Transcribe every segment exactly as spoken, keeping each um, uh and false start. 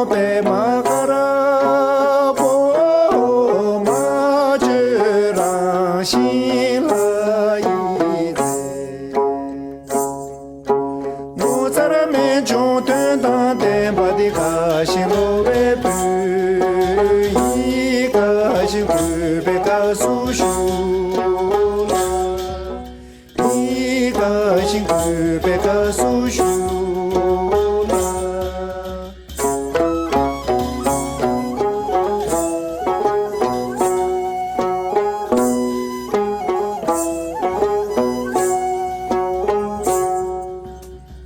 པདྨ་དཀར་པོ་མ་བཅོས་རང་བཞིན་ལྷ་ཡི་རྫས། ངོ་མཚར་རྨད་བྱུང་དོན་དང་ལྡན་པ་འདི། དགའ་ཞིང་གློ་བའི་བུ་ཡིས་དགའ་ཞིང་གུས་པའི་སྐབས་སུ་ཞུ་ལ། ཡིས་དགའ་ཞིང་གུས་པའི་སྐབས་སུ་ཞུ་ལ།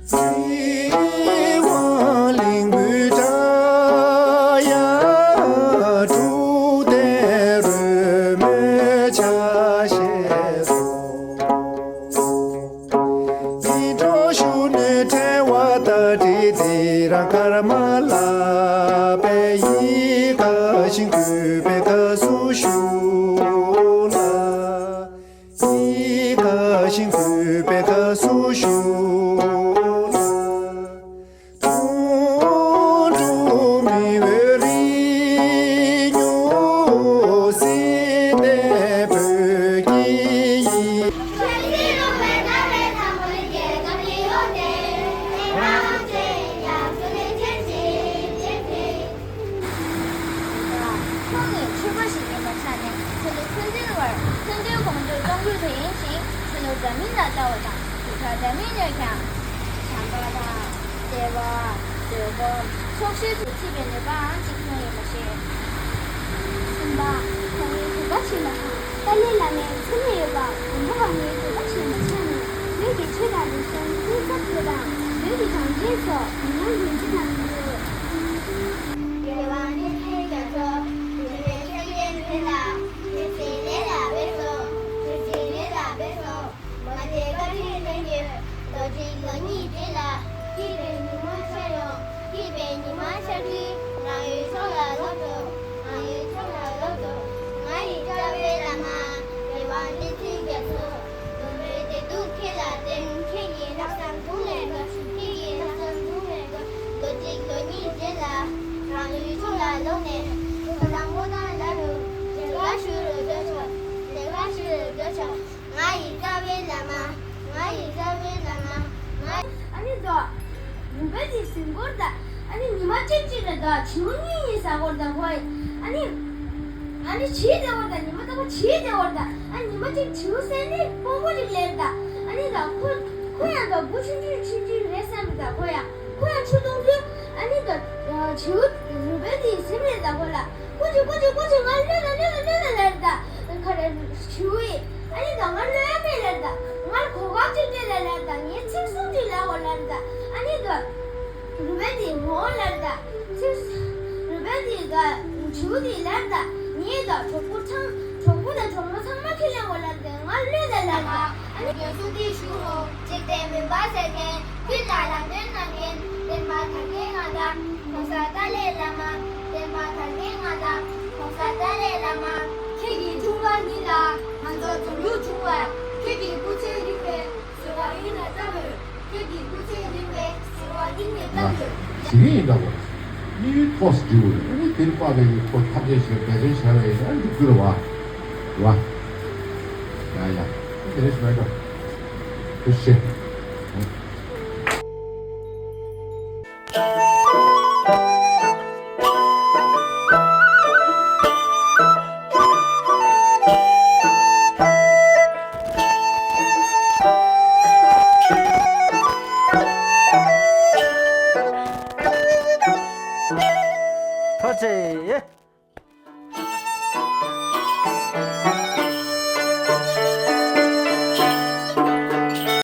ཚེ་དབང་གླིང་བུའི་སྒྲ་དབྱངས། དྲུག་ལྡན་རོལ་མོའི་ཆ་ཤས་སོ། ཡིད་འཕྲོག་གཞོན་ནུའི་དཔྲལ་བ་ལྟར་བྲིས། དེ་རང་ཀརྨ་ལགས་པས། ཡིད་དགའ་ཞིང་གུས་པའི་སྐབས་སུ་ཞུ་ལ། ཡིད་དགའ་ཞིང་གུས་པའི་སྐབས་སུ་ཞུ་ལ། དུང་སྒྲོགས་མི་འོས་རིགས་སྨྱོ། སྲིད་དེ་བོད་ཀྱི་ཡིད། ཁོང་ནི་ཆོས་པ་ཞིག་ཡིན་པའི་ཆ་ནས། ཆོས་ལུགས་ཕན་ཚུན་བར་ཕན་ཚུན་གོང་བསྡུར་གཏོང་རྒྱུ་དེ་ཡིན་ཞིང་། ཆོས་ལུགས་འདྲ་མིན་ལ་ལྟ་བ་དང་། རིགས་ཁག་འདྲ་མིན་ཡོད་ཀྱང་། བྱམས་པ་དང་། བདེ་བ། བཟོད་སྒོམ། ཆོག་ཤེས་སུ་ཁྲིད་པའི་ནུས་པའང་གཅིག་མཚུངས་ཡིན་པ་ཞིག་གསུམ་པ། ཁོང་ནི་དད་པ་ཆེན་པོ་དང་། ཏཱ་ལའི་བླ་མའི་མཚན་ཉིད་ཡོད་པ། མགོན་པོ་གང་ཉིད་དད་པ་ཆེན་པོའི་ཆ་ནས། བོད་ཀྱི་ཆོས་དང་རིག་གཞུང་སྐུ་ཚབ་དེ་དང་། བོད་ཀྱི་གངས་ཅན་སོགས་ཉམས་མྱོང་རྒྱུན་འཛིན་གནང་རྒྱུ། རྒྱལ་བ་ནི་ཐེ་རྒྱ་མཚོ། རྒྱལ་བའི་སེང་གེ་འདི་ལ། རྒྱལ་སྲིད་ལས་ལ་བས་སོ། རྒྱལ་སྲིད་ལས་ལ་བས་སོ། མ་དེ་བཀའ་དྲིན་ལས་ཉོན། ལོ་གཅིག་ལོ་གཉིས་རྗེས་ལ། སྐྱིད་པའི་ཉི་མ་ཤར་ཡོང་། སྐྱིད་པའི་ཉི་མ་ཤར་དུས། རང་ཡུལ་ཕྱོགས་ལ་ལོག་འགྲོ། རང་ཡུལ་ཕྱོགས་ལ་ལོག་འགྲོ། ང་ཡི་རྩ་བའི་བླ་མ། རྒྱལ་བ་ནི་ཐེ་རྒྱ་མཚོ། ནོར་བུའི་བདེ་སྡུག་ཁྱེད་ལ་བསྟན། ཁྱེད་ཀྱི་ལྷག་བསམ་དུང་ལས་འགྲོ། ཁྱེད་ཀྱི་ལྷག་བསམ་དུང་ལས་འགྲོ། ལོ་གཅིག་ལོ་གཉིས་རྗེས་ལ། རང་ཡུལ་ཕྱོགས་ལ་ལོག་ནས། ཕོ་བྲང་པོ་ཏཱ་ལ་རུ། མཇལ་ཁ་ཞུ་རུ་འགྲོ་ཆོག་མཇལ་ཁ་ཞུ་རུ་འགྲོ་ཆོག་ང་ཡི་རྩ་བའི་བླ་མ། ང་ཡི་རྩ་བའི་བླ་མ། ང་། ཨ་ནི་དོ། རུས་སྦལ་དེ་ཟིན་སྐོར་དང་། ཨ་ནི་ཉི་མ་གཅིག་གཅིག་ལ་དོ་བྱིའུ་གཉིས་གཉིས་ཟ་སྐོར་དང་ཁོ། ཨ་ནི། ཨ་ནི་བྱིའུ་དེ་སྐོར་དང་ཉི་མ་དང་ཁོ་བྱིའུ་དེ་སྐོར་དང་། ཨ་ནི་ཉི་མ་གཅིག་བྱིའུ་སེམས་ནི་སྤོ་སྤོ་ཅིག་ལེར་དང་། ཨ་ནི་དོ་ཁོ། ཁོ་ཡང་དོ་བུ་ཆུང་ཆུང་ཆུང་ཆུང་རེད་བསམ་དང་ཁོ་ཡང་། ཁོ་ཡང་ཆུ་འཐུང་དུས། ཨ་ནི་དོ། བྱིའུ། རུས་སྦལ་དེ་ཟིན་རེད་དང་ཁོ་ལ། ཀུ་ཅི་ཀུ་ཅི་ཀུ་ཅི་ང་གློད་ད་གློད་ད་གློད་ད་ལེར་ད། ཁ་རེ་ཞུ་ཡི། ཨ་ནི་ད་ང་གློད་ཡ་མེད་ལེར་ད། ང་གོ་སྐབས་ཅིག་སྤྲད་ད་ལེར་ད། ངས་ཚིག་གསུམ་ཅིག་ལབ་དགོས་ལེར་ད། ཨ་ནི་ད། རུས་སྦལ་དེ་ངོ་ལེར་ད། ཚིག་རུས་སྦལ་དེ་ད་བྱིའུ་དེ་ལེར་ད། ངས་ད་གྲོགས་པོ་ཚང་གྲོགས་པོ་དང་གྲོགས་མོ་ཚང་མ་ཁས་ལེན་དགོས་ལེར་ད། ང་གློད་ད་ལེར་ད། ཨ་ནི་རྒན་གསུང་དེ་ཞུ་འོ། འཇིག་རྟེན་མུན་པ་སེལ་མཁན། ཀུན་ལ་ལམ་སྟོན་གནང་མཁན། བསྟན་པ་དར་རྒྱས་མངའ་བདག་༸གོང་ས་ཏཱ་ལའི་བླ་མ། བསྟན་པ་དར་རྒྱས་མངའ་བདག་༸གོང་ས་ཏཱ་ལའི་བླ་མ། ཁྱེད་ཀྱི་འཁྲུངས་སྐར་ཉིན་ལ་ང་ཚོ་འཛོམས་ཡུལ་བྱུང་བར། ཁྱེད་ཀྱི་སྐུ་ཚེ་རིང་བའི་བཟོད་པ་ཡིད་ནས་བཏབ་ཡོད། ཁྱེད་ཀྱི་སྐུ་ཚེ་རིང་བའི་བཟོད་པ་ཡིད་ནས་བཏབ་ཡོད། ཞིག་ཡིན་འདྲ་བོ། དམིགས་ཡུལ་ཐོག་སུ་འགྲིལ་བ་རེད། ཨ་ནི་དེ་ལ་དཔག་པའི་ཡུལ་ཁོ་ཐབས་ཆེན་ཞིག་ལ་འབད་བརྩོན་བྱ་བའི་ཡིན་ན་འགྲིག་གི་རེད་བ། རེད་བ། ཡ་ཡ། དེ་རེད་ཞུ་མེད་འགྲོ། ཐུགས་རྗེ་ཆེ། ཐུགས་རྗེ་ཆེ།